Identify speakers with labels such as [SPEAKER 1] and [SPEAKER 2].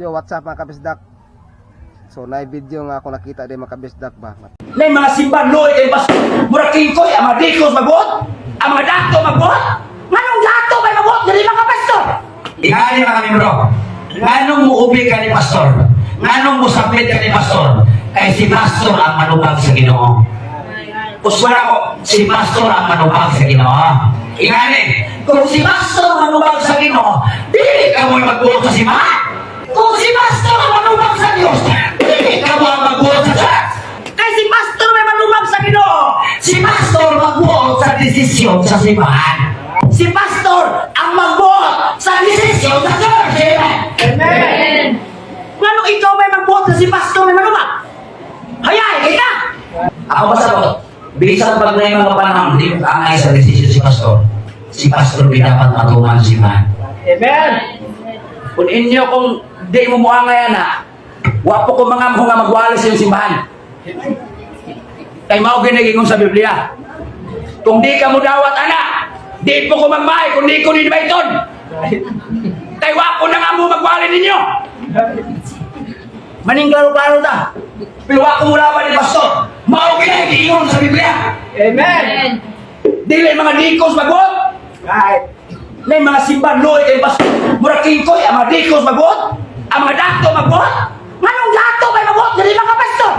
[SPEAKER 1] So what's up, mga kabisdak? So na video nga ako nakita di, mga kabisdak ba.
[SPEAKER 2] Nay mga simbahan luoy kay pastor. Murag kingkoy ang mga deacons magbuot, ang mga dato magbuot. Nganong dato may magbuot dili mga pastor?
[SPEAKER 3] Ingani, mga membro, nganong muubi ka ni pastor? Nganong musubmit ka ni pastor? Kay si pastor ang manubag sa Ginoo. Uswara ko, si pastor ang manubag sa Ginoo. Ingani, kung si pastor ang manubag sa Ginoo, dili ka mo'y magbuot sa simbahan. Kung si pastor ang manubag sa Diyos, dili ka mo ang magbuot sa church.
[SPEAKER 2] Kay si pastor may manubag sa Ginoo.
[SPEAKER 3] Si pastor magbuot sa desisyon sa simbahan.
[SPEAKER 2] Si pastor ang magbuot sa desisyon sa church. Amen.
[SPEAKER 4] Amen.
[SPEAKER 2] Nganong ikaw may magbuot na si pastor may manubag? Hayay kay ka.
[SPEAKER 3] Ako ba sagot? Bisan pag na yung mga panahon, di mo kaangay sa desisyon si pastor. Si pastor di dapat matuman si man.
[SPEAKER 4] Amen.
[SPEAKER 2] Kung inyo kung di mo muangay na, wa po ko mga nga magwali sa iyong simbahan. Kay mao ginagingon sa Biblia. Kung di ka mo dawat ana, di po ko magmahay kung di ko ni bayton. Kay wa ko na nga mo magwali ninyo. Maning klaro-klaro ta. Pero wa ko mulaban ni pastor. Mao ginagingon sa Biblia.
[SPEAKER 4] Amen.
[SPEAKER 2] Dili mga deacons magbuot.
[SPEAKER 4] Right.
[SPEAKER 2] May mga simbahan luoy kay pastor. Murag kingkoy ang mga deacons magbuot, ang mga dato magbuot. Nganong dato may magbuot dili mga pastor?